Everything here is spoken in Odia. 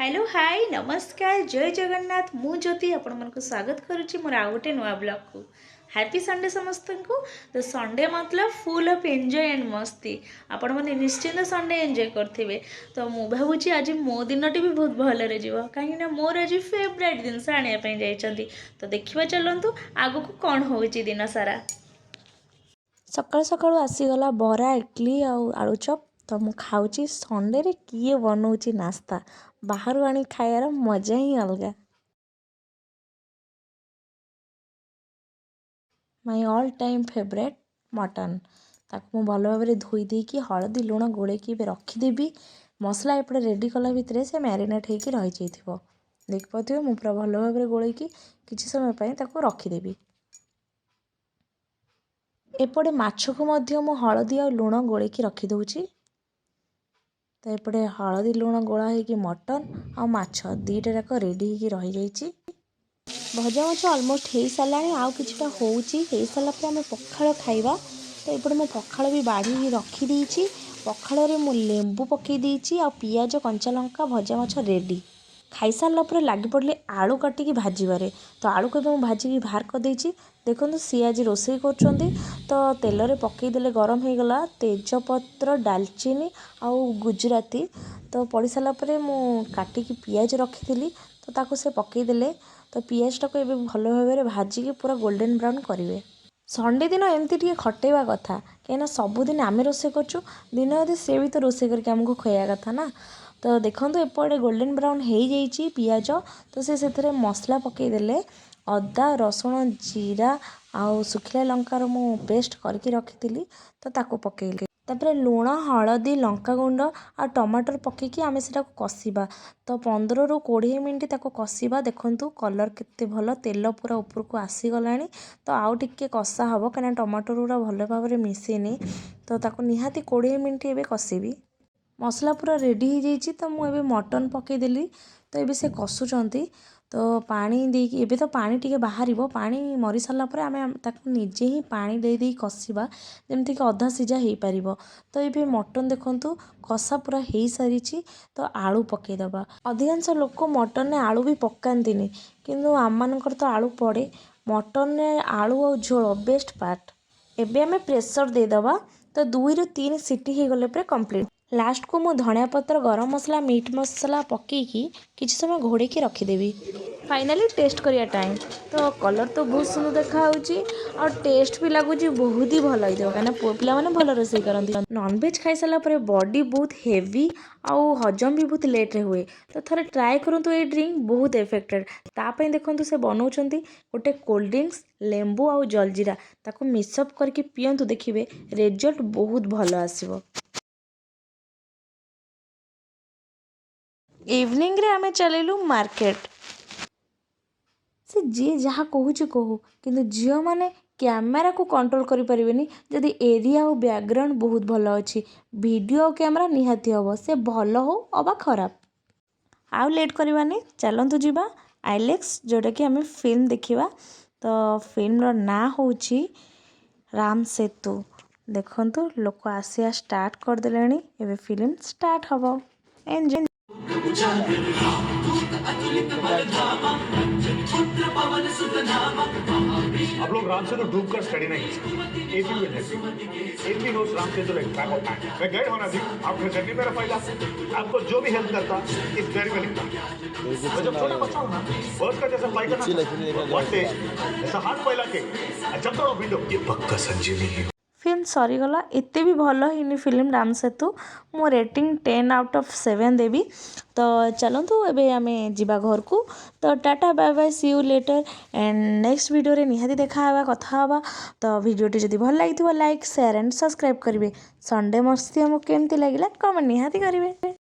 ହ୍ୟାଲୋ, ହାଇ, ନମସ୍କାର, ଜୟ ଜଗନ୍ନାଥ। ମୁଁ ଜ୍ୟୋତି ଆପଣମାନଙ୍କୁ ସ୍ୱାଗତ କରୁଛି ମୋର ଆଉ ଗୋଟେ ନୂଆ ବ୍ଲଗ୍କୁ। ହ୍ୟାପି ସଣ୍ଡେ ସମସ୍ତଙ୍କୁ। ତ ସଣ୍ଡେ ମତଲବ ଫୁଲ୍ ଅଫ୍ ଏନ୍ଜୟ ଆଣ୍ଡ ମସ୍ତି। ଆପଣମାନେ ନିଶ୍ଚିନ୍ତ ସଣ୍ଡେ ଏନ୍ଜୟ କରିଥିବେ। ତ ମୁଁ ଭାବୁଛି ଆଜି ମୋ ଦିନଟି ବି ବହୁତ ଭଲରେ ଯିବ, କାହିଁକିନା ମୋର ଆଜି ଫେଭରାଇଟ୍ ଜିନିଷ ଆଣିବା ପାଇଁ ଯାଇଛନ୍ତି। ତ ଦେଖିବା ଚାଲନ୍ତୁ ଆଗକୁ କ'ଣ ହେଉଛି ଦିନ ସାରା। ସକାଳୁ ସକାଳୁ ଆସିଗଲା ବରା, ଇଡ଼ଲି ଆଉ ଆଳୁଚପ୍। ତ ମୁଁ ଖାଉଛି। ସଣ୍ଡେରେ କିଏ ବନଉଛି ନାସ୍ତା? ବାହାରୁ ଆଣି ଖାଇବାର ମଜା ହିଁ ଅଲଗା। My all time favourite mutton। ତାକୁ ମୁଁ ଭଲ ଭାବରେ ଧୋଇ ଦେଇକି ହଳଦୀ ଲୁଣ ଗୋଳେଇକି ଏବେ ରଖିଦେବି। ମସଲା ଏପଟେ ରେଡ଼ି କଲା ଭିତରେ ସେ ମ୍ୟାରିନେଟ୍ ହେଇକି ରହିଯାଇଥିବ। ଦେଖିପାରୁଥିବେ, ମୁଁ ପୁରା ଭଲ ଭାବରେ ଗୋଳେଇକି କିଛି ସମୟ ପାଇଁ ତାକୁ ରଖିଦେବି। ଏପଟେ ମାଛକୁ ମଧ୍ୟ ମୁଁ ହଳଦୀ ଆଉ ଲୁଣ ଗୋଳେଇକି ରଖିଦେଉଛି। ତ ଏପଟେ ହଳଦୀ ଲୁଣ ଗୋଳା ହେଇକି ମଟନ୍ ଆଉ ମାଛ ଦୁଇଟା ଯାକ ରେଡ଼ି ହେଇକି ରହିଯାଇଛି। ଭଜା ମାଛ ଅଲମୋଷ୍ଟ ହେଇସାରିଲାଣି, ଆଉ କିଛିଟା ହେଉଛି। ହେଇସାରିଲା ପରେ ଆମେ ପଖାଳ ଖାଇବା। ତ ଏପଟେ ମୁଁ ପଖାଳ ବି ବାଢ଼ିକି ରଖିଦେଇଛି। ପଖାଳରେ ମୁଁ ଲେମ୍ବୁ ପକାଇ ଦେଇଛି ଆଉ ପିଆଜ, କଞ୍ଚା ଲଙ୍କା। ଭଜା ମାଛ ରେଡ଼ି। ଖାଇସାରିଲା ପରେ ଲାଗି ପଡ଼ିଲି ଆଳୁ କାଟିକି ଭାଜିବାରେ। ତ ଆଳୁକୁ ଏବେ ମୁଁ ଭାଜିକି ବାହାର କରିଦେଇଛି। ଦେଖନ୍ତୁ, ସିଏ ଆଜି ରୋଷେଇ କରୁଛନ୍ତି। ତ ତେଲରେ ପକାଇଦେଲେ, ଗରମ ହେଇଗଲା, ତେଜପତ୍ର, ଡାଲଚିନି ଆଉ ଗୁଜୁରାତି। ତ ପଡ଼ି ସାରିଲା ପରେ ମୁଁ କାଟିକି ପିଆଜ ରଖିଥିଲି, ତ ତାକୁ ସେ ପକାଇଦେଲେ। ତ ପିଆଜଟାକୁ ଏବେ ଭଲ ଭାବରେ ଭାଜିକି ପୁରା ଗୋଲ୍ଡେନ୍ ବ୍ରାଉନ୍ କରିବେ। ସଣ୍ଡେ ଦିନ ଏମିତି ଟିକେ ଖଟେଇବା କଥା, କାହିଁକିନା ସବୁଦିନ ଆମେ ରୋଷେଇ କରୁଛୁ, ଦିନ ଅଧେ ସିଏ ବି ତ ରୋଷେଇ କରିକି ଆମକୁ ଖୁଆଇବା କଥା ନା। ତ ଦେଖନ୍ତୁ, ଏପଟେ ଗୋଲ୍ଡେନ୍ ବ୍ରାଉନ୍ ହେଇଯାଇଛି ପିଆଜ। ତ ସେ ସେଥିରେ ମସଲା ପକାଇଦେଲେ। ଅଦା, ରସୁଣ, ଜିରା ଆଉ ଶୁଖିଲା ଲଙ୍କାର ମୁଁ ପେଷ୍ଟ କରିକି ରଖିଥିଲି, ତ ତାକୁ ପକାଇଲି। ତାପରେ ଲୁଣ, ହଳଦୀ, ଲଙ୍କାଗୁଣ୍ଡ ଆଉ ଟମାଟର ପକାଇକି ଆମେ ସେଟାକୁ କଷିବା। ତ 15ରୁ 20 ମିନିଟ୍ ତାକୁ କଷିବା। ଦେଖନ୍ତୁ, କଲର୍ କେତେ ଭଲ, ତେଲ ପୁରା ଉପରକୁ ଆସିଗଲାଣି। ତ ଆଉ ଟିକେ କଷା ହେବ, କାହିଁକିନା ଟମାଟର ଗୁଡ଼ା ଭଲ ଭାବରେ ମିଶିନି। ତ ତାକୁ ନିହାତି 20 ମିନିଟ୍ ଏବେ କଷିବି। ମସଲା ପୁରା ରେଡ଼ି ହେଇଯାଇଛି। ତ ମୁଁ ଏବେ ମଟନ୍ ପକାଇଦେଲି। ତ ଏବେ ସେ କଷୁଛନ୍ତି। ତ ପାଣି ଦେଇକି ଏବେ ତ ପାଣି ଟିକେ ବାହାରିବ। ପାଣି ମରି ସାରିଲା ପରେ ଆମେ ତାକୁ ନିଜେ ହିଁ ପାଣି ଦେଇ ଦେଇ କଷିବା, ଯେମିତିକି ଅଧା ସିଝା ହେଇପାରିବ। ତ ଏବେ ମଟନ୍ ଦେଖନ୍ତୁ, କଷା ପୁରା ହେଇସାରିଛି। ତ ଆଳୁ ପକାଇଦେବା। ଅଧିକାଂଶ ଲୋକ ମଟନ୍ରେ ଆଳୁ ବି ପକାନ୍ତିନି, କିନ୍ତୁ ଆମମାନଙ୍କର ତ ଆଳୁ ପଡ଼େ। ମଟନ୍ରେ ଆଳୁ ଆଉ ଝୋଳ ବେଷ୍ଟ ପାର୍ଟ। ଏବେ ଆମେ ପ୍ରେସର୍ ଦେଇଦେବା। ତ 2ରୁ 3 ସିଟି ହେଇଗଲେ ପରେ କମ୍ପ୍ଲିଟ୍। ଲାଷ୍ଟକୁ ମୁଁ ଧଣିଆ ପତ୍ର, ଗରମ ମସଲା, ମିଟ୍ ମସଲା ପକାଇକି କିଛି ସମୟ ଘୋଡ଼େଇକି ରଖିଦେବି। ଫାଇନାଲି ଟେଷ୍ଟ କରିବା ଟାଇମ୍। ତ କଲର୍ ତ ବହୁତ ସୁନ୍ଦର ଦେଖାହେଉଛି ଆଉ ଟେଷ୍ଟ ବି ଲାଗୁଛି ବହୁତ ହି ଭଲ ହେଇଥିବ, କାହିଁକିନା ପୁଅ ପିଲାମାନେ ଭଲ ରୋଷେଇ କରନ୍ତି। ନନଭେଜ୍ ଖାଇସାରିଲା ପରେ ବଡି ବହୁତ ହେଭି ଆଉ ହଜମ ବି ବହୁତ ଲେଟ୍ରେ ହୁଏ। ତ ଥରେ ଟ୍ରାଏ କରନ୍ତୁ ଏଇ ଡ୍ରିଙ୍କ, ବହୁତ ଏଫେକ୍ଟେଡ଼ ତା ପାଇଁ। ଦେଖନ୍ତୁ, ସେ ବନାଉଛନ୍ତି ଗୋଟେ କୋଲ୍ଡ ଡ୍ରିଙ୍କସ୍, ଲେମ୍ବୁ ଆଉ ଜଲଜିରା। ତାକୁ ମିକ୍ସଅପ୍ କରିକି ପିଅନ୍ତୁ, ଦେଖିବେ ରେଜଲ୍ଟ ବହୁତ ଭଲ ଆସିବ। ଇଭିନିଂରେ ଆମେ ଚାଲିଲୁ ମାର୍କେଟ। ସେ ଯିଏ ଯାହା କହୁଛି କହୁ, କିନ୍ତୁ ଝିଅମାନେ କ୍ୟାମେରାକୁ କଣ୍ଟ୍ରୋଲ କରିପାରିବେନି। ଯଦି ଏରିଆ ଆଉ ବ୍ୟାକଗ୍ରାଉଣ୍ଡ ବହୁତ ଭଲ ଅଛି, ଭିଡ଼ିଓ ଆଉ କ୍ୟାମେରା ନିହାତି ହେବ, ସେ ଭଲ ହଉ ଅବା ଖରାପ। ଆଉ ଲେଟ୍ କରିବାନି, ଚାଲନ୍ତୁ ଯିବା ଆଇଲେକ୍ସ, ଯେଉଁଟାକି ଆମେ ଫିଲ୍ମ ଦେଖିବା। ତ ଫିଲ୍ମର ନାଁ ହେଉଛି ରାମ ସେତୁ। ଦେଖନ୍ତୁ, ଲୋକ ଆସିବା ଷ୍ଟାର୍ଟ କରିଦେଲେଣି। ଏବେ ଫିଲ୍ମ ଷ୍ଟାର୍ଟ ହେବ। ଏନ୍ଜୟ। आप लोग राम सेतु डूब कर स्टडी नहीं कर सकते। AP will help you. AP knows Ram Setu like back of hand. मैं गाइड होना थी आपके जर्नी, मेरा फायदा। आपको जो भी हेल्प करता, इस डायरी में लिखता। मैं जब छोटा बच्चा हूँ ना, बर्ड का जैसा फ्लाई करना, वन डे ऐसा हाथ फैला के जब तोड़ो विंडो। ये पक्का संजीवनी ही। ଫିଲ୍ମ ସରିଗଲା। ଏତେ ବି ଭଲ ହେଇନି ଫିଲ୍ମ ରାମ ସେତୁ। ମୁଁ ରେଟିଂ 10 ଆଉଟ୍ ଅଫ୍ 7 ଦେବି। ତ ଚାଲନ୍ତୁ, ଏବେ ଆମେ ଯିବା ଘରକୁ। ତ tata, bye bye, see you later and next ଭିଡ଼ିଓରେ ନିହାତି ଦେଖା ହେବା, କଥା ହେବା। ତ ଭିଡ଼ିଓଟି ଯଦି ଭଲ ଲାଗିଥିବ, ଲାଇକ୍, ସେୟାର ଆଣ୍ଡ ସବସ୍କ୍ରାଇବ୍ କରିବେ। ସଣ୍ଡେ ମସ୍ତି ଆମକୁ କେମିତି ଲାଗିଲା, କମେଣ୍ଟ ନିହାତି କରିବେ।